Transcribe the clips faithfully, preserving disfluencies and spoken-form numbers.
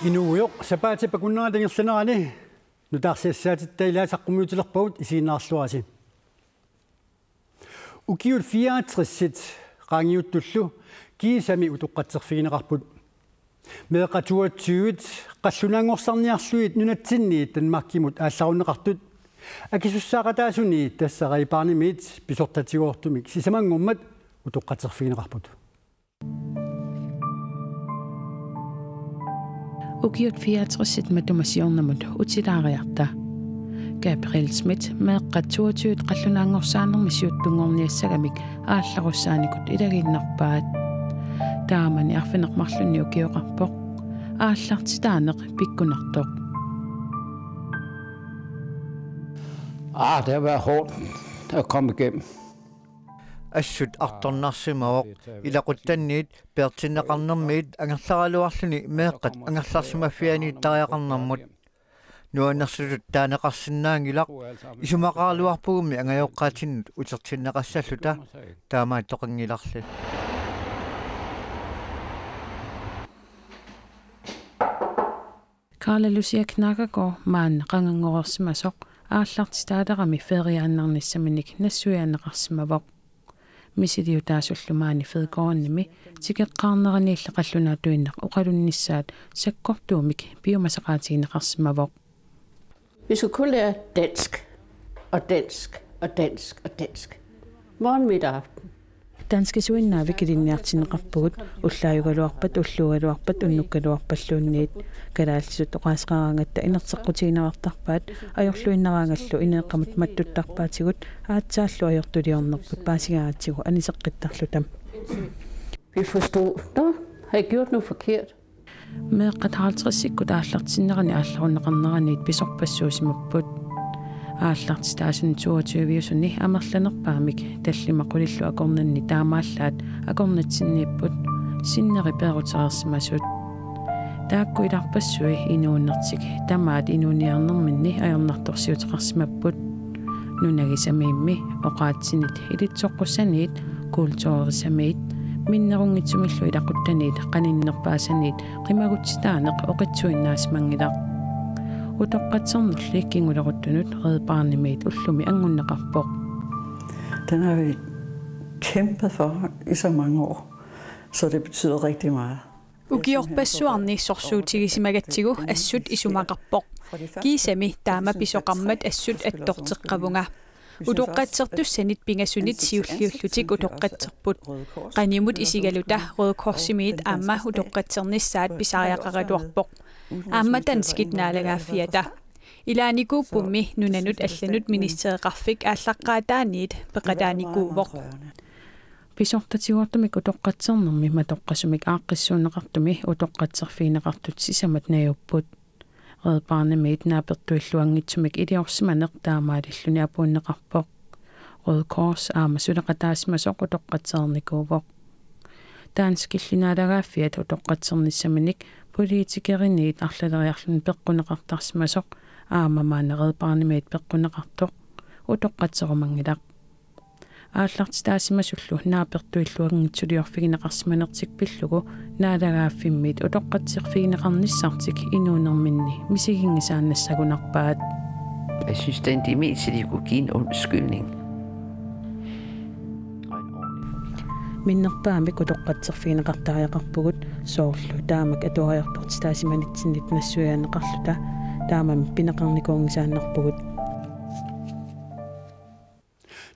Inuugujoq sapaatip akunnerata ingerlanerani nutaarsiassaatitta ilaat saqqummiutilerpagut, isiginnaarluarisi. Ukiut fireogtresit qaangiuttullu kiisami utoqqatserfigineqarput. Meeqqat toogtyve qallunaanngorsarniarlugit nunatsinniit Danmarkimut aallarunneqartut akisussaaqataasuni tassa Red Barnemiit pisortatigoortumik sisamanngormat utoqqatserfigineqarput. Ukiut fireogtresit matuma siornamut utilaariarta Gabriel Schmidt meeqqat toogtyve qallunaanngorsaanermi siuttunngorniassagamik aallarussaanikut ilagiinnarpaat. Taamani arfineq-marlunnik ukioqarpoq. Aallartitaaneq pikkunartoq. Ah, det har været hårdt at komme igennem. Assut artornarsimavoq, ilaquttanniit peertinneqarnermiit angerlaraluarluni meeqqat angerlarsimaffianiittariaqarnermut. Nuannersutut taaneqarsinnaanngilaq, isumaqaraluarpugummi angajoqqaatsinnut utertinneqassalluta, taamaattoqanngilarli. Karla Lucia Knakkergaard maanna qanganngorsimasoq aallartitaalerami feriaannarnissaminik nassuiaanneqarsimavoq. Misiliutaasullu maani Fedgårdenimi tikeqqaarneraniilli qallunaatuinnaq oqalunnissaat sakkortuumik piumasaqaatigineqarsimavoq. Vi skal kun lære dansk og dansk og dansk og dansk. Morgen, middag, aften. Danskisuinnaavi ilinniartinneqarpugut, ullaajugaluarpat, ulluugaluarpat, unnukkaluarpalluunniit. Kalaallisut oqaaseqaraangatta inerteqqutigineqartarpaat, ajorluinnaraangallu ineeqqamut mattuttarpaatigut, aatsaallu ajortuliornerput paasigaangatsigu aniseqqittarluta. Vi forstod, nå, har jeg gjort noget forkert? Meeqqat halvtredsikkut aallartinnerani aallarunneqarneraniit pisorpassuusimapput. Aallartitaasuni toogtyviusuni amerlanerpaamik tallimat qulillu akornanni taamaallaat akornatsinniipput sinneri peerutereersimasut. Taakku ilarpassui inuunertik tamaat inuuniarnerminni ajornartorsiuteqarsimapput. Nunagisamiimmi, oqaatsinit ilitsoqqussaniit, kulturisamiit, minnerunngitsumillu ilaquttaniit qaninnerpaasaniit qimagutsitaaneq oqitsuinnaasimanngilaq. Utoqqatsernerli kinguleruttunut Red Barnemiit ullumi anngunneqarpoq. Den har vi kæmpet for i så mange år, så det betyder rigtig meget. Ukiorpassuarni sorsuutigisimagatsigu assut isumaqarpoq. Kiisami taama pisoqarmat assut attorteqqavunga. Utoqqatsertussanit pingasunit siulliullutik utoqqatserput. Qanimut isigaluta Røde Korsimiit aamma utoqqatsernissaat pisariaqaraluarpoq. Aamma danskit naalagaaffiata. Ilaanikuuppummi nunanut allanut ministereqarfik aallaqqaataaniit peqataanikuuvoq. Pisortatigoortumik utoqqatsernermi matoqqasumik aaqqissuunneqartumi utoqqatserfigineqartut sisamat najuupput. Red Barnemiit naapertuilluanngitsumik iliorsimaneq taamaalilluni apuunneqarpoq. Røde Kors aamma suleqataasimasoq utoqqatsereernikuuvoq. Danskillu naalagaaffiat utoqqatsernissaminik politikeriniit arlaleriarluni peqquneqartarsimasoq aamma maanna Red Barnemiit peqquneqartoq utoqqatserumanngilaq. Aallartitaasimasullu naapertuilluanngitsuliorfigineqarsimanertik pillugu naalagaaffimmiit utoqqatserfigineqarnissartik inuunerminni misiginngisaannassagunarpaat. Jeg synes, den de mest, de kunne give en undskyldning. Minnerpaamik utoqqatserfigineqartariaqarpugut, soorlu taamak atuariartortitaasimanitsinnik nassuiaanneqarluta taamami pineqarnikuunngisaannarpugut.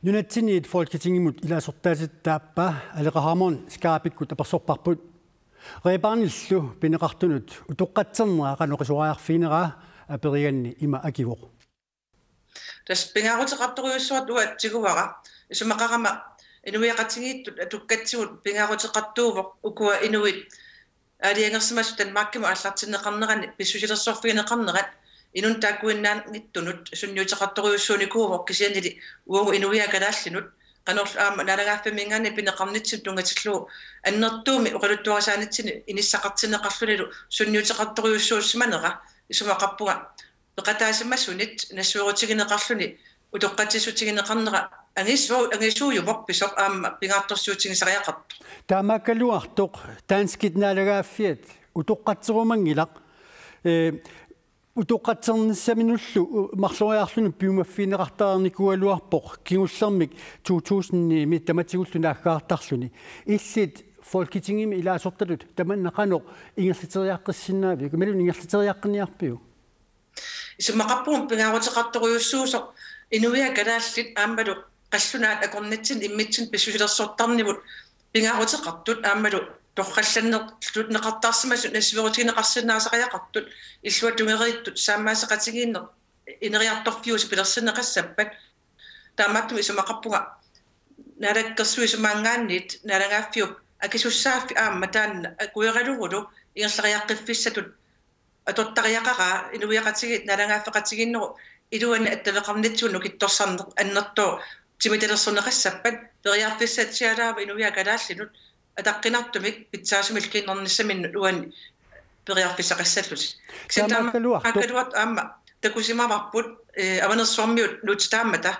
Nunatsinniit Folketingimut ilaasortaatitta aappaa Aleqa Hammond Skarpikkut apersorparput. Red Barnillu pineqartunut utoqqatsernera qanoq isoriarfiginera aperiganni ima akivoq. Tassa pingaaruteqartorujussuartut uanga tiguara, isumaqarama inuiaqatigiittut atukkatsigut pingaaruteqartuuvoq ukua inuit aalajangersimasut Danmarkimut aallartinneqarneranni pissusilersorfigineqarnerat inunnik taakkuinnaanngitsunut sunniuteqartorujussuunikuuvoq, kisiannili uagut inuiaat kalaallinut qanorlu aamma naalagaaffimminngaanniit pineqarnitsinnut tunngatillugu annertuumik oqaluttuarisaanitsinni inissaqartinneqarlunilu sunniuteqartorujussuussimanera isumaqarpunga peqataasimasunit nassuerutigineqarluni utoqqatsissutigineqarnera angisuu-, angisuujuvoq pisoq aamma pingaartorsiutigisariaqartoq. Taamaakkaluartoq danskit naalagaaffiat utoqqatserumanngilaq. Ee, utoqqatsernissaminullu marloriarluni piumaffigineqartariarnikuugaluarpoq kingullermik to tusindimi tamatigullu naaggaartarluni. Illit Folketingimi ilaasortatut tamanna qanoq ingerlateriaqqissinnaaviuk? Imaluunniit ingerlateriaqqinniarpiuk? Isumaqarpunga pingaaruteqartorujussuusoq inuiaat kalaallit aammalu qallunaat akornatsinni immitsinnut pissusilersortarnivut pingaaruteqartut aammalu torrallanneqartarsimasut nassiuerutigineqarsinnaasariaqartut illuatungeriittut saammaasseqatigiinneq ineriartorfiusoq pilersinneqassappat. Taamaattumik isumaqarpunga naalakkersuisumaangaanniit naalagaaffiup akisussaaffik aamma taanna akueralugulu ingerlariaqqiffissatut atortariaqaraa inuiaqatigiit naalagaaffeqatigiinnerup iluani attaveqarnitsigut nukittorsarneq annertooq timitalersorneqassappat periarfissatsialaavoq inuiaat kalaallinut ataqqinartumik pitsaasumik kiinnarnissaminnut uani periarfissaqassallutik. Kisianni taamaakkaluartoq. Taamaakkaluartoq aamma takusimavarput, ee, Avanersuarmiut nuutsitaammata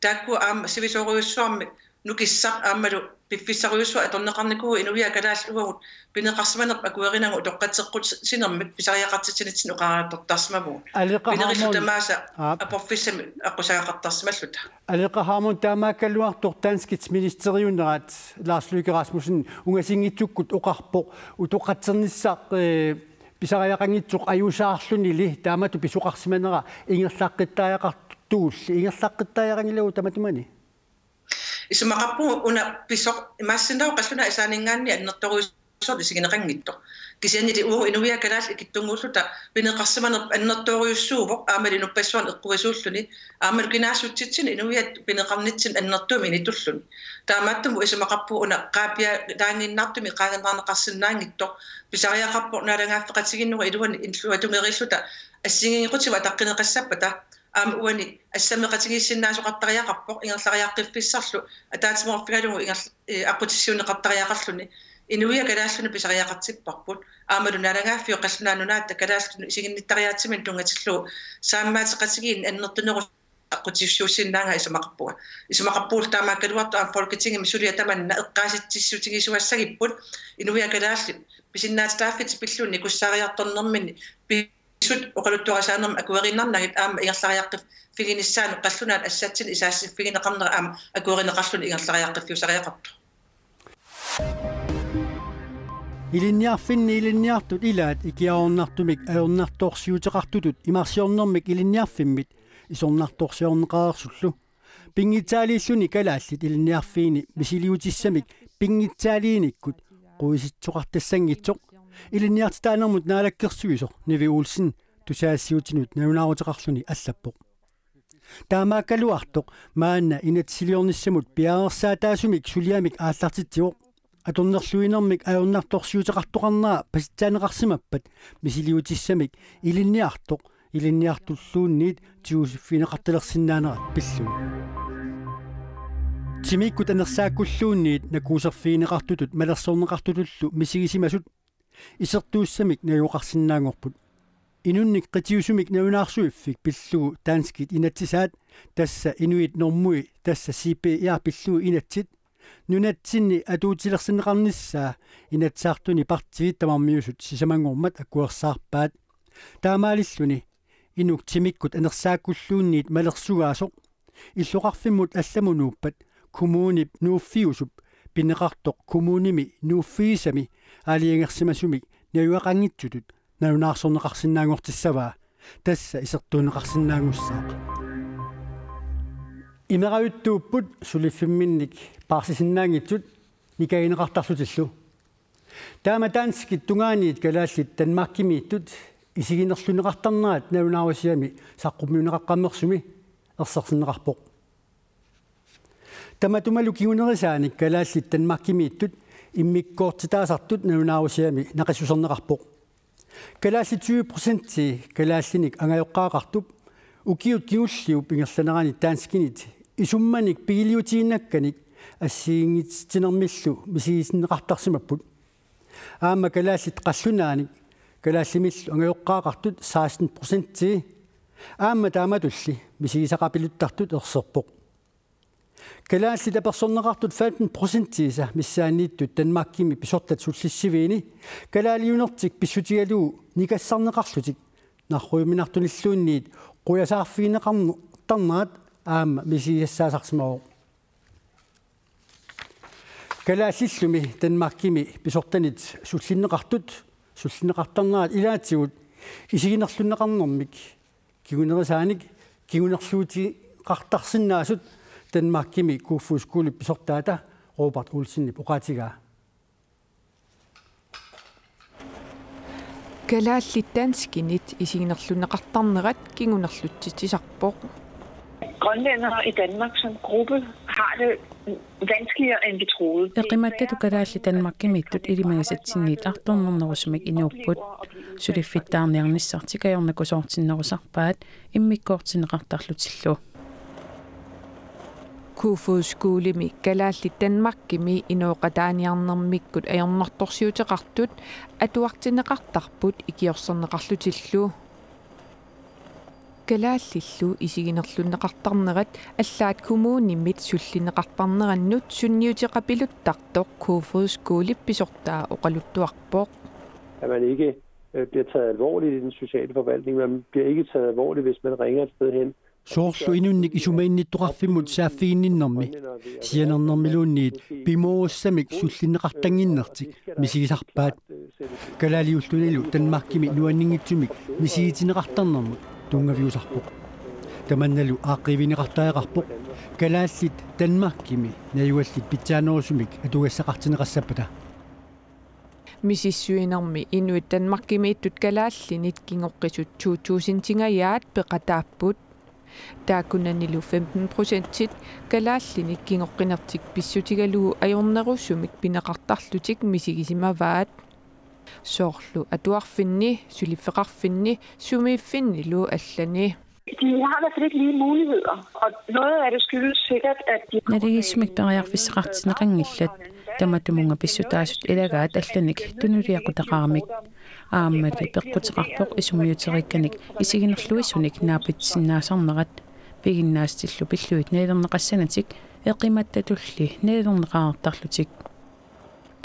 taakku aamma sivisoorujussuarmi nukissaq aammalu piffissarujussuaq atorneqarnikuuvoq inuiaat kalaallit uagut pineqarsimanerput akuerinagu utoqqatseqqutitsinermik pisariaqartitsinitsinni oqariartortarsimavugut. Aleqa Pinerillu Hammond. Tamaasa Aap. Aporfissamik aqqusaaqqartarsimalluta. Aleqa Hammond, taamaakkaluartoq danskit ministeriunerat Lars Løkke Rasmussen ungasinngitsukkut oqarpoq utoqqatsernissaq, ee, pisariaqanngitsoq ajuusaarlunili taamatut pisoqarsimanera ingerlaqqittariaqartugulli, ingerlaqqittariaqanngilagut tamatumani? Isumaqarpunga una pisoq imaassinnaavoq qallunaat isaaninngaanniit annertoorujussuartut isigineqanngitsut. Kisiannili uagut inuiaat kalaallit ikittunnguulluta pineqarsimanerput annertoorujussuuvoq aammalu inuppassuarnut eqquisuulluni aammalu kinaassutsitsinnut inuiattut pineqarnitsinnut annertuumik initulluni. Taamaattumik isumaqarpunga una qaapiaanngiinnartumik qaangerneqarsinnaanngitsoq pisariaqarpoq naalagaaffeqatigiinnerup iluani illuatungeriilluta assigiinngequtigut ataqqineqassappata aamma uani assammeqatigiissinnaasoqartariaqarpoq ingerlariaqqiffissarlu ataatsimoorfigalugu ingerl-, ee, aqqutissiuunneqartariaqarluni inuiaat kalaallinut pisariaqartipparput aammalu naalagaaffiup Qallunaat Nunaata kalaallinut isiginnittariaatsiminnut tunngatillugu saammaateqatigiinneq annertunerusoq aqqutissiuussinnaanera isumaqarpunga. Isumaqarpugut taamaakkaluartoq aamma Folketingimi suliaq tamanna eqqaasitsissutigisuassagipput inuiaat kalaallit pisinnaatitaaffiit pillugu nikussaariartornerminni pisut oqaluttuarisaanermik akueriinnarnagit aamma ingerlariaqqiffiginissaanut qallunaat assatsinnut isaassiffigineqarnera aamma akuerineqarluni ingerlariaqqiffiusariaqartoq. Ilinniarfinni ilinniartut ilaat ikiaroornartumik ajornartorsiuteqartutut imarsiornermik ilinniarfimmit isornartorsiorneqareersullu. Pinngitsaaliilluni kalaallit ilinniarfiini misiliutissamik pinngitsaaliinikkut quisitsoqartassanngitsoq ilinniartitaanermut naalakkersuisoq Nivi Olsen tusagassiuutinut nalunaaruteqarluni allappoq. Taamaakkaluartoq maanna inatsisiliornissamut piareersaataasumik suliamik aallartitsivoq. Atornerluinermik ajornartorsiuteqartoqarnera pasitsaaneqarsimappat misiliutissamik ilinniartoq ilinniartulluunniit tigusiffigineqartalersinnaanerat pillugu. Timikkut anersaakkulluunniit nakuuserfigineqartutut malersorneqartutullu misigisimasut isertuussamik najugaqarsinnaanngorput. Inunnik qitiusumik nalunaarsuiffik pillugu danskit inatsisaat, tassa inuit normui, tassa C P R pillugu inatsit, nunatsinni atuutilersinneqarnissaa Inatsisartuni partiit tamarmiusut sisamanngormat akuersaarpaat. Taamaalilluni inuk timikkut anersaakkulluunniit malersugaasoq illoqarfimmut allamut nuuppat kommunip nuuffiusup pineqartoq kommunimi nuuffigisami aalajangersimasumik najugaqanngitsutut nalunaarsorneqarsinnaanngortissavaa, tassa isertuunneqarsinnaanngussaaq. Imerajuttuupput suliffimminnik paarsisinnaanngitsut nikagineqartarlutillu. Taama danskit tungaaniit kalaallit Danmarkimiittut isiginerlunneqartarnerat nalunaarusiami saqqummiunneqaqqammersumi ersersinneqarpoq. Tamatumalu kingunerisaanik kalaallit Danmarkimiittut immikkoortitaasartut nalunaarusiami naqissuserneqarpoq. Kalaallit tyve procenti kalaallinik angajoqqaaqartup ukiut kingulliup ingerlanerani danskinit isummanik pigiliutiinnakkanik assigiinngititsinermillu misigisinneqartarsimapput. Aamma kalaallit qallunaanik kalaallimillu angajoqqaaqartut seksten procenti Aamma taamatulli misigisaqapiluttartut erserpoq. Kalaallit apersorneqartut femten procentiisa missaanniittut Danmarkimi pisortat sullissiviini kalaaliunertik pissutigalugu nikassarneqarlutik narrujuminartunilluunniit qujasaarfigineqartarnerat aamma misigisassaasarsimavoq. Kalaallillumi Danmarkimi pisortanit sullinneqartut sullinneqartarnerat ilaatigut isiginerlunneqarnermik kingunerisaanik kingunerluutiqartarsinnaasut Danmarkimi Kofoeds Skolep pisortaata Robert Olsenip oqaatigaa. Kalaallit danskinit isiginerlunneqartarnerat kingunerlutsitsisarpoq. Grønlændere i Danmark som gruppe har det vanskeligere, end vi troede. Eqimaattatut kalaallit Danmarkimiittut ilimagisatsinniit artornarnerusumik inuupput. Suliffittaarniarnissartik ajornakusoortinnerusarpaat immikkoortinneqartarlutillu. Kofoeds Skolemi kalaallit Danmarkimi inooqataaniarnermikkut ajornartorsiuteqartut atuartinneqartarput ikiorserneqarlutillu. Kalaallillu isiginerlunneqartarnerat allaat kommunimit sullinneqartarnerannut sunniuteqapiluttartoq Kofoeds Skolep pisortaa oqaluttuarpoq. At man ikke øh, bliver taget alvorligt i den sociale forvaltning. Man bliver ikke taget alvorligt, hvis man ringer et sted hen. Soorlu inunnik isumaginnittoqarfimmut saaffiginninnermi sianernermiluunniit pimoorussamik sullinneqartannginnertik misigisarpaat. Kalaaliullunilu Danmarkimi nuanninngitsumik misigitinneqartarnermut tunngaviusarpoq. Tamannalu aaqqiivigineqartariaqarpoq kalaallit Danmarkimi najugallit pitsaanerusumik atugassaqartinneqassappata. Misissuinermi inuit Danmarkimiittut kalaallinit kingoqqisut to tusindinngajaat peqataapput. Taakkunanilu femten procentit kalaallinit kingoqqinertik pissutigalugu ajornerusumik pineqartarlutik misigisimavaat. Soorlu atuarfinni, suliffeqarfinni, sumiiffinnilu allani. De har i hvert fald ikke lige muligheder, og noget af det skyldes sikkert, at de Naligiissumik periarfissaqartinneqanngillat, tamatumunnga pissutaasut ilagaat allanik tunuliaqutaqaramik. Aammali peqquteqarpoq isummiuteriikkanik isiginerluisunik naapitsisinnaasarnerat, piginnaassutillu pillugit nalilerneqassanatik eqimattatulli nalilerneqareertarlutik.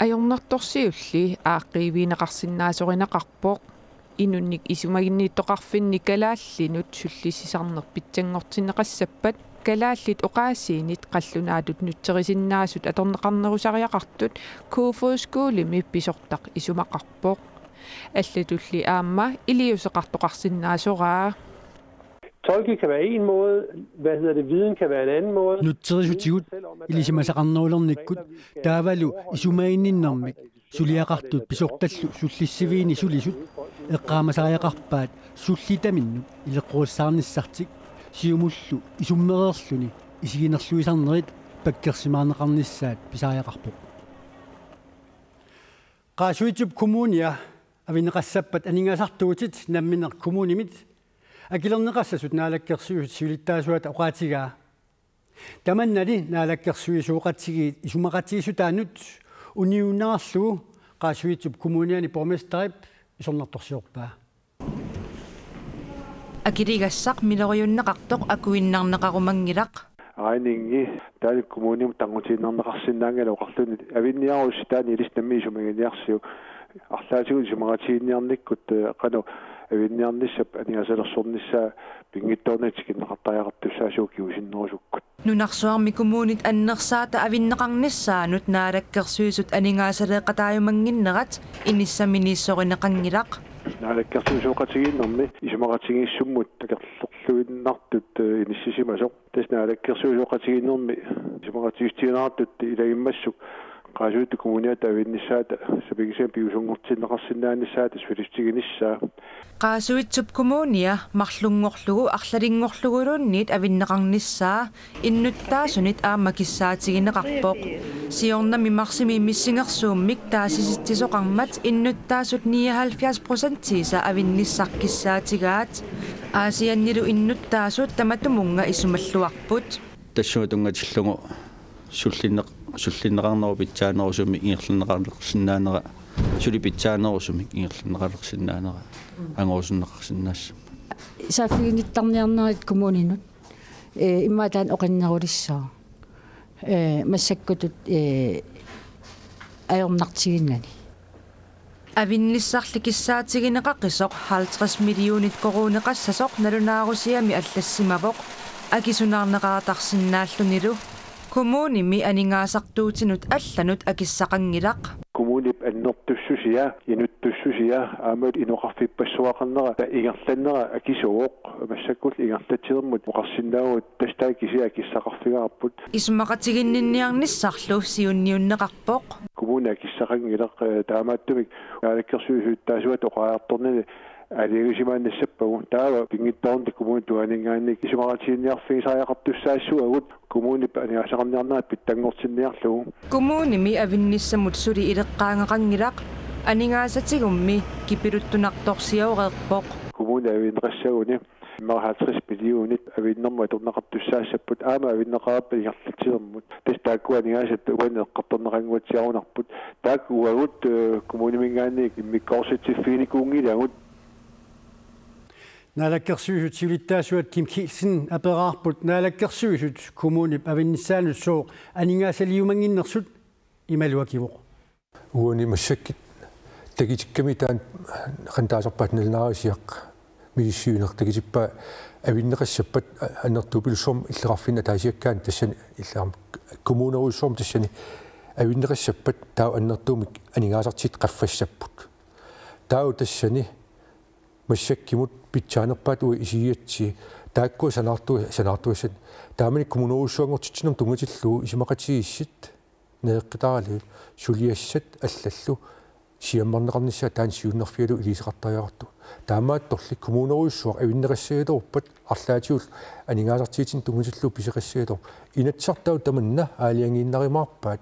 Ajornartorsiulli aaqqiivigineqarsinnaasorineqarpoq. Inunnik isumaginnittoqarfinni kalaallinut sullissisarneq pitsanngortinneqassappat kalaallit oqaasiinit qallunaatut nutserisinnaasut atorneqarnerusariaqartut Kofoeds Skolemi pisortaq isumaqarpoq. Allatulli aamma iliuuseqartoqarsinnaasoraa. Tolke kan være en måde, hvad hedder det, viden kan være en anden måde. Nutserisutigut ilisimasaqarnerulernikkut taavalu isumaginninnermik suliaqartut pisortallu sullissiviini sulisut eqqaamasariaqarpaat sullitaminnut ileqqorissaarnissartik siumullu isummereerluni isiginerluisarnerit pakkersimaarneqarnissaat pisariaqarpoq. Qaasuitsup Kommunia avinneqassappat aningaasartuutit nammineq kommunimit akilerneqassasut Naalakkersuisut siulittaasuata oqaatigaa. Tamannali naalakkersuisooqatigiit isumaqatigiissutaannut uniunnaarlugu Qaasuitsup Kommuniani borgmesterip isornartorsiorpaa. Akiligassaq miloriunneqartoq akuinnarneqarumanngilaq. Regningi taanna kommunimut takkutiinnarneqarsinnaanngilaq oqarluni avinniarussi taanna ilissi nammineq isumaginiarsiuk. Arlaatigut isumaqatigiinniarnikkut, eh, qanoq avinniarnissap aningaasalersornissaa pinngitsoornani tikinneqartariaqartussaasiuk kingusinnerusukkut. Nunarsuarmi kommunit annersaata avinneqarnissaanut Naalakkersuisut aningaasaleeqataajumannginnerat inissaminiissorineqanngilaq. Naalakkersuisooqatigiinnermi isumaqatigiissummut akerlerluinnartut, eh, inissisimasoq. Tassa naalakkersuisooqatigiinnermi isumaqatigiissutigineqartut ilagimmassuk Qaasuitsup Kommuniata avinnissaata sapinngisamik piviusunngortinneqarsinnaanissaata sulissutiginissaa. Qaasuitsup Kommunia marlunngorlugu arlalinngorluguluunniit avinneqarnissaa innuttaasunit aamma kissaatigineqarpoq. Siornami marsimi missingersuummik taasisitsisoqarmat innuttaasut nioghalvfjerds procentiisa avinnissaq kissaatigaat. Aasiannilu innuttaasut tamatumunnga isumalluarput. Tassunga tunngatillugu sullinneq-, sullinneqarnerup pitsaanerusumik ingerlanneqalersinnaanera, suli pitsaanerusumik ingerlanneqalersinnaanera angorusunneqarsinnaassammata. Saaffiginnittarniarnerit kommuninut, ee, immaqa taanna oqinnerulissaaq, ee, massakkutut, ee, ajornartiginnani. Avinnissarli kissaatigineqaqisoq halvtreds millionit koruuneqassasoq nalunaarusiami allassimavoq, akisunaarneqartarsinnaallunilu. Kommunimi aningaasartuutinut allanut akissaqanngilaq. Kommunip annertussusia, inuttussusia, aamma inoqarfippassuaqarnera ingerlannera akisuuvoq, massakkullu ingerlatsinermut oqarsinnaavugut, tassa taanna kisiat akissaqarfigaarput. Isumaqatiginninniarnissarlu siunniunneqarpoq. Kommuni akissaqanngilaq, ee, taamaattumik naalakkersuisut taassumalu oqariartornani aalajangiisimaannassappagut, taava pinngitsoornata kommunip tungaaninngaanniit isumaqatiginniarfigisariaqartussaassavagut, kommunip aningaasaqarniarnera pitsanngortinniarlugu. Kommunimi Avinnissamut suli ileqqaagaqanngilaq, aningaasatigummi kipiluttunartorsioreerpoq. Kommuni avinneqassaguni immaqa halvtreds millionit avinnermut atorneqartussaassapput, aamma avinneqarpat ingerlatsinermut. Tassa taakkua aningaasat uani eqqartorneqannguatsiarunarput. Taakku uagut, ee, kommuniminngaanniit immikkoortitsiffiginikuunngilagut. Naalakkersuisut siulittaasuat Kim Kielsen aperaarput Naalakkersuisut kommunip avinnissaanut sooq aningaasaliumannginnersut, imalu akivoq: Uani massakkut takutikkami taanna qanoq taasarpaat, nalunaarsiaq misissuineq, takutippaa avinneqassappat annertuupilussuarmik illoqarfinni ataasiakkaani, tassani illoqarfik kommunerujussuarmik, tassani avinneqassappat taava annertuumik aningaasartitat qaffassapput. Taava tassani massakkumut pitsaanerpaat uagut isigigatsigit, taakkua sanaartu-, sanaartugassat. Taamani kommunerujussuanngortitsinermut tunngatillugu isumaqatigiissut naleqqitaralugit suliassat allallu siammarneqarnissaat taanna siunnerfigalugu iliuuseqartariaqartugut. Taamaattorli kommunerujussuaq avinneqassagaluarpat arlaatigut aningaasartigitinnik tunngatillugu pisoqassagaluarpoq. Inatsisartut tamanna aalajangiinnarumaarpaat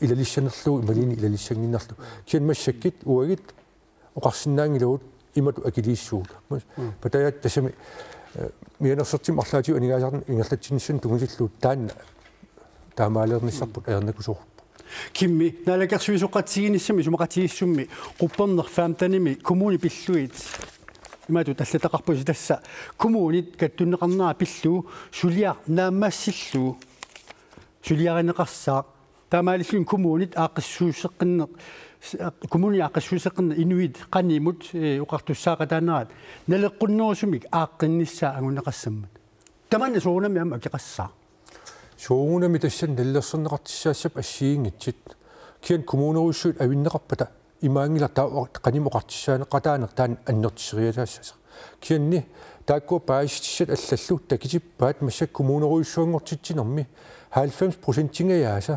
ilalissanerlugu imaluunniit ilalissanngitsunarlugu. Kisianni massakkut uagut oqarsinnaanngilagut imatut akiliissuugut. Mm. Pattajaat tassami, ee, mianersortimik arlaatigut aningaasarneq ingerlatsinissamut tunngatillugu taanna taamaalernissarput ajornakusoorpoq. Kimmi, naalakkersuisooqatigiinnissami isumaqatigiissummi quppernermi femtenimi kommunit pillugit imatut allataqarpusi: tassa kommunit kattunneqarnera pillugu suliaq naammassillugu suliarineqassaaq. Taamaalilluni kommunit aaqqissuusseqqinneq, kommunit aaqqissuusseqqinneq inuit qanimut, ee, oqartussaaqataanerat naleqqunnerusumik aaqqinnissaa anguneqassammat. Tamanna soorunami aamma akeqassaaq. Soorunami tassani nalilersorneqartussaassappat assigiinngitsut. Kisianni kommunerujussuit avinneqarpata imaanngilaq taava qanimut oqartussaaneqataaneq taanna annertuseriataassasoq. Kisianni taakkua paasissutissat allallu takutippaat massakkut kommunerujussuanngortitsinermi halvfems procentingajaasa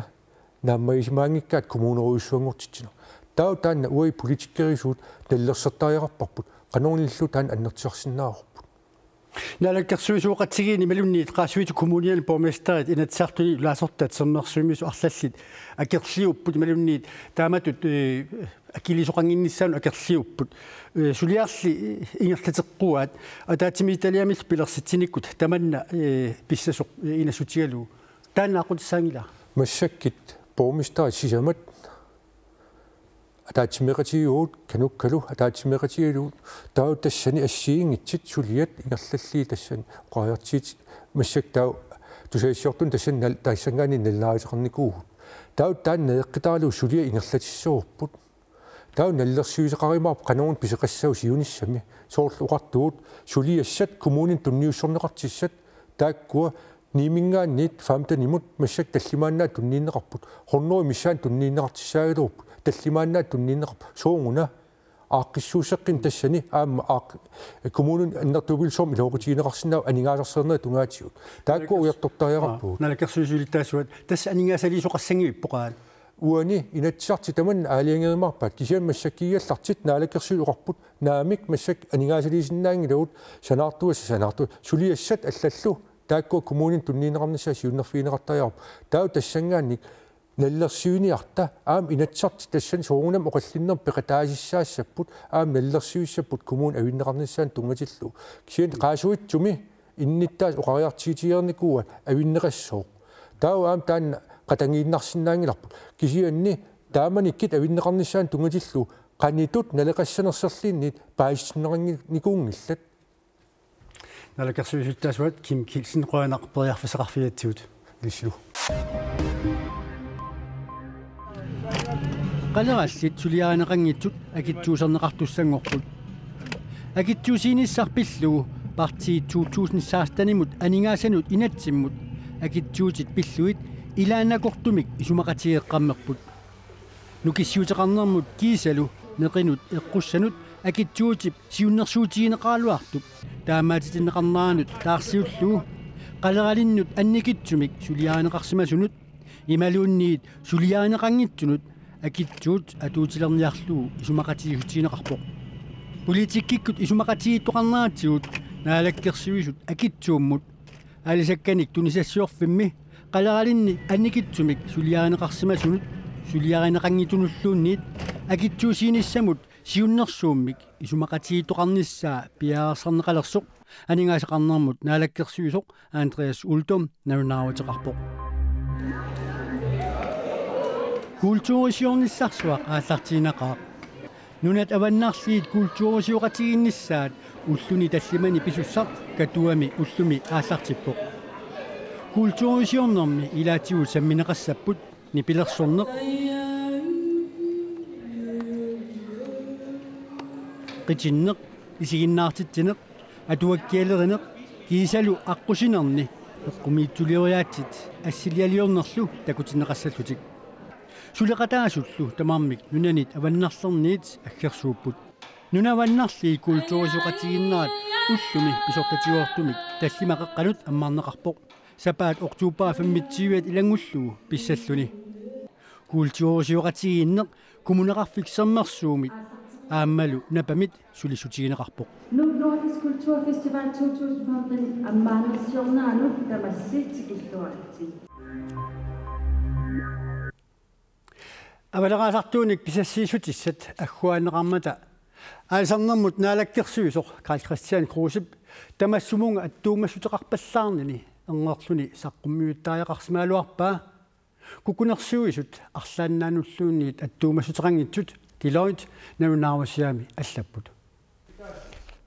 naammagisimaanngikkaat kommunerujussuanngortitsineq. Taava taanna uagut politikerisuut nalilersortariaqarparput, qanormillu taanna annertusarsinnaavarput. Naalakkersuisooqatigiinni imaluunniit Qaasuitsup Kommuniani borgmesterit Inatsisartuni ilaasortat sermersuumisut arlallit akerliupput imaluunniit taamatut, ee, akiliisoqannginnissaannut akerliupput. Ee, suliarli ingerlateqquaat ataatsimiititaliamillu pilersitsinikkut tamanna, ee, pissasoq, ee, inassutigalugu. Taanna aqqutissaanngilaa? Massakkut borgmesterit sisamat ataatsimeeqatigiiugut, Kanukkalu ataatsimeeqatigiiugut, taava tassani assigiinngitsut suliat ingerlallugu tassani oqariartuutit massakkut taava tusagassiortunik tassani nal-, tassanngaanniit nalunaaruteqarnikuuvugut. Taava taanna naleqqitaralugu suliat ingerlatissavarput. Taava nalilersuisoqarumaarpoq qanoruna pisoqassava siunissami. Soorlu oqartugut suliassat kommuninut tunniussorneqartussat, taakkua niiminngaanniit femtenimut massakkut tallimaannaat tunniunneqarput. Hundrede missaani tunniunneqartussaagaluarput. Tallimaannaat tunniunneqarput. Sooruna aaqqissuusseqqinneq tassani aamma aaq-, kommuninut annertuumik ilaasortaatigineqarsinnaavoq aningaasarsiornerit tungaatigut. Taakkua ujartortariaqarpugut. Naalakkersuisut siulittaasuat, tassa aningaasaliisoqassanngivippoq aamma. Uani Inatsisartut tamanna aalajangerumaarpaat, kisianni massakkuugallartut naalakkersuisut oqarput naamik massakkut aningaasaliisinnaanngilagut, sanaartugassat sanaartu-, suliassat allallu taakkua kommuninut tunniunneqarnissaat siunnerfigineqartariaqarput. Taava tassanngaanniit nalilersuiniarta aamma Inatsisartut tassani soorunami oqallinnermik peqataasussaassapput, aamma nalilersuissapput kommunit avinneqarnissaannut tunngatillugu. Kisianni Qaasuitsumi innuttaasut oqariartuutigereernikuuaat avinneqassooq. Taava aamma taanna qatanngiinnarsinnaanngilarput. Kisianni taamanikkut avinneqarnissaannut tunngatillugu qanoq ittoq naleqassanersorluunniit paasissinneqannginikuunngillat. Naalakkersuisut tassuat Kim Kielsen, qujanaq periarfissaqarfigigatsigut. Ilissilu. Qalerallit suliarineqanngitsut akitsuuserneqartussanngorput. Akitsuusiinissaq pillugu partiit to tusind seksten-imut aningaasanut inatsimmut akitsuutit pillugit ilaannakortumik isumaqatigeeqqammerput. Nukissiuteqarnermut kiisalu neqinut eqqussanut akitsuutip siunnersuutigineqaraluartup taamaatitinneqarneranut taarsiullugu qaleralinnut annikitsumik suliarineqarsimasunut imaluunniit suliarineqanngitsunut akitsuut atuutilerniarlugu isumaqatigiissutigineqarpoq. Politikkikkut isumaqatigiittoqarneratigut Naalakkersuisut akitsuummut aalisakkanik tunisassiorfimmi qaleralinnik annikitsumik suliarineqarsimasunut suliarineqanngitsunulluunniit akitsuusiinissamut siunnersuummik isumaqatigiittoqarnissaa piareersarneqalersoq aningaasaqarnermut naalakkersuisoq Andreas Uldum nalunaaruteqarpoq. Kulturisiornissarsuaq aallartiginaqaaq. Nunat avannarliit kulturisioqatigiinnissaat ulluni tallimani pisussaq Katuami ullumi aallartippoq. Kulturisiornermi ilaatigut sammineqassapput nipilersorneq, qitinneq, isiginnaartitsineq, atuakkialerineq kiisalu aqqusinerni eqqumiitsulioriaatsit assilialiornerlu takutinneqassallutik. Suleqataasullu tamarmik nunanit avannarlerniit aggersuupput. Nunat avannarliit kulturisioqatigiinnerat ullumi pisortatigoortumik tallimat qeqqanut ammarneqarpoq. Sapaat oktober femogtyve ilanngullugu pissalluni. Kulturisioqatigiinneq Kommuneqarfik Sermersuumit aammalu Napamit sulissutigineqarpoq. Nuuk Nordisk Kulturfestival to tusind femten ammaannersiorneranut tamassi tikilluaritsi. Avaleraasartuunik pisassiissutissat agguaanneqarmata aalisarnermut naalakkersuisoq Karl-Kristian Krusep tamassumunnga attuumassuteqarpallaarnini ernerluni saqqummiuttariaqarsimagaluarpaa. Kukkunersiuisut arlaannaannulluunniit attuumassuteqanngitsut Deloitte nalunaarusiami allapput.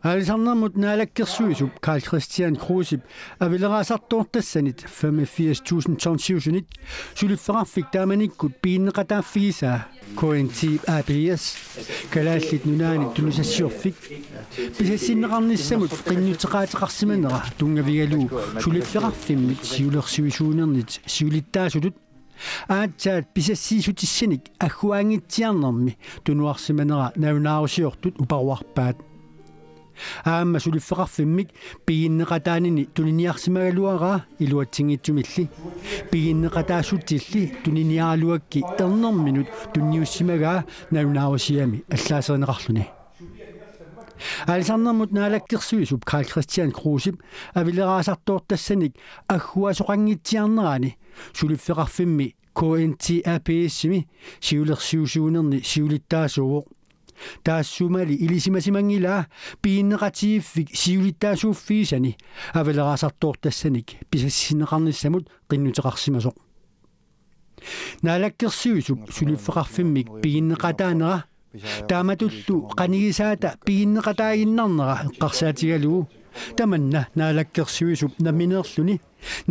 Aalisarnermut naalakkersuisup Karl-Kristian Krusep avaleraasartoortassanit femogfirs tusind tonsiusunit suliffeqarfik taamanikkut piginneqataaffigisaa K N T A P S Kalaallit Nunaanni tunisassiorfik pisassinneqarnissamut qinnuteqaateqarsimanera tunngavigalugu suliffeqarfimmit siulersuisuunernit siulittaasutut aatsaat pisassiissutissanik agguaanngitsiarnermi tunuarsimanera nalunaarusiortut uparuarpaat. Aamma suliffeqarfimmik piginneqataanini tuniniarsimagaluaraa iluatsinngitsumilli piginneqataassutilli tuniniaraluakki ernerminut tunniussimagaa nalunaarusiami allaaserineqarluni. Aalisarnermut naalakkersuisup Karl-Kristian Krusep avaleraasartoortassanik agguaasoqanngitsiarnerani suliffeqarfimmi K N T A P S-imi siulersuisuunerni siulittaasuuvoq. Taassumali ilisimasimanngilaa piginneqatigiiffik siulittaasuuffigisani avaleraasartoortassanik pisassinneqarnissamut qinnuteqarsimasoq. Naalakkersuisup suliffeqarfimmik piginneqataanera taamatullu qanigisaata piginneqataaginnarnera eqqarsaatigalugu tamanna naalakkersuisup nammineerluni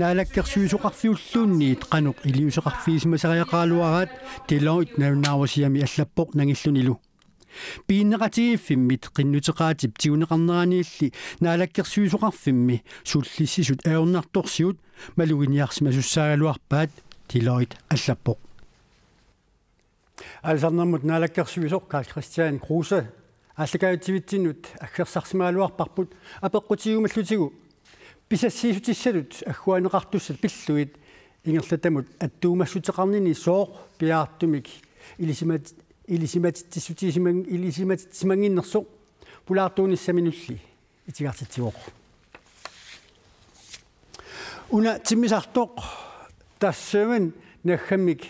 naalakkersuisoqarfiulluunniit qanoq iliuuseqarfigisimasariaqaraluaraat Deloitte nalunaarusiami allappoq nangillunilu. Piginneqatigiiffimmit qinnuteqaatip tiguneqarneraniilli naalakkersuisoqarfimmi sullissisut ajornartorsiut maluginiarsimasussaagaluarpaat Deloitte allappoq. Aalisarnermut naalakkersuisoq Karl-Kristian Kruse aallakaatitsivitsinnut aggersarsimagaluarparput apeqqutigigumallutigu pisassiissutissatut agguaanneqartussat pillugit ingerlatamut attuumassuteqarnini sooq piaartumik ilisimat-, ilisimatitsissutisimang-, ilisimatitsimannginnersoq pulaartuunissaminulli itigartitsivoq. Una timmisartoq Taassuma naggammik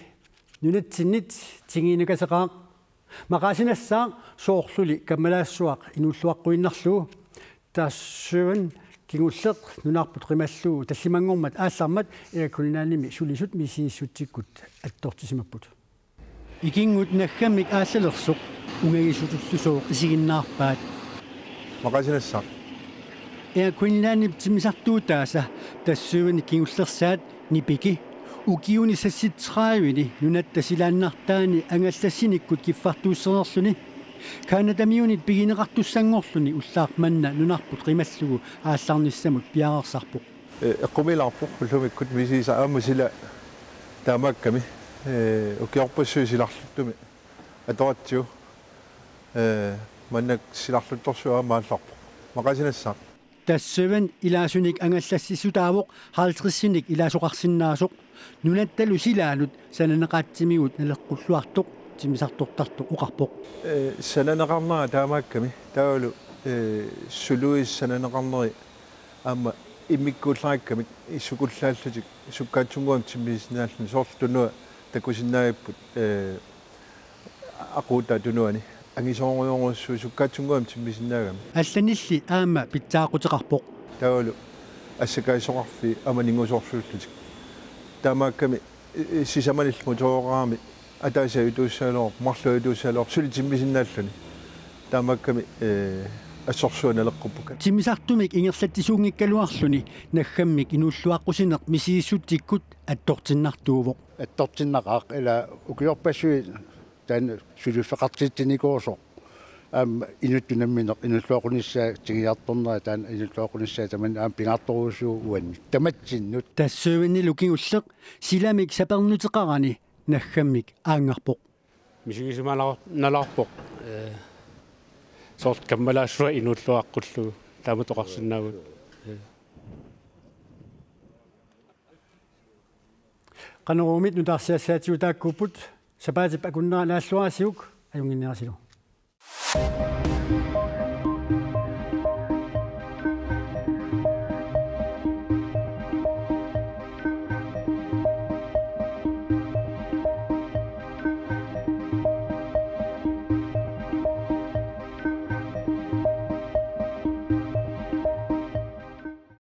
nunatsinnit tingiinakaseqaaq. Maqaasinassaaq soorluli kammalaassuaq inuulluaqquinnarlugu. Taassuma kingulleq nunarput qimallugu tallimanngormat aallarmat Air Greenlandimi sulisut misigissutsikkut attortisimapput. Ikinngut naggammik aallalersoq ungagisutullu sooq isiginnaarpaat. Maqaasinassaaq. Air Greenlandip timmisartuutaasa tassuuani kingullersaat Nipiki ukiuni seksogtredivini nunatta silaannartaani angallassinikkut kiffartuussereerluni Canadamiunit pigineqartussanngorluni ullaaq manna nunarput qimallugu aallarnissamut piareersarpoq. Ee, eqqumiilaarpoq ullumikkut misiisa aamma sila taamaakkami, ee, ukiorpassuit silarluttumi atoratsigu, ee, manna silarluttorsuaq aamma aallarpoq. Maqaasinassaaq. Tassuuan ilaasunik angallassissutaavoq halvtredsinik ilaasoqarsinnaasoq. Nunattalu silaanut sananeqaatsimigut naleqqulluartoq timmisartortartoq oqarpoq. Ee, sananeqarnera taamaakkami. Taavalu, ee, suluis sananeqarneri aamma immikkuullariikkamik issukullaallutik sukkaatsunnguamik timmisisinnaalluni soorlu tunua takusinnaagipput, ee, aquutaa tunuani angisoorujorujussuaq sukkaatsunnguamik timmisisinnaagami. Allanilli aamma pitsaaquteqarpoq. Taavalu assakaassoqarfii aamma ningusoorsuullutik. Taamaakkami, ee, ee, sisamanillu motoreqarami ataaseq ajutuussagaluarpoq, marluk ajutuussagaluarpoq, suli timmisisinnaalluni. Taamaakkami, ee, assorsuaq naleqquppakka. Timmisartumik ingerlatsisuunngikkaluarluni naggammik inuulluaqqusineq misigissutsikkut attortinnartuuvoq. Attortinnaqaaq ila ukiorpassuit taanna suliffeqartitsinikuusoq. Aamma inuttut namminneq inuulluaqqunissaa tigujortornera taanna inuulluaqqunissaa tamanna aamma pingaartorujussuuvoq uannut tamatsinnut. Tassuuannilu kingulleq silamik sapernuteqarani naggammik aanngarpoq. Misigisimalaar-, nalaarpoq, ee, soorlu kammalaassuaq inuulluaqqullugu taamatut oqarsinnaavugut. Ee. Qanoruumit nutaarsiassaatigut taakkuupput, sapaatip akunnera naalluarisiuk ajunnginnerisilu.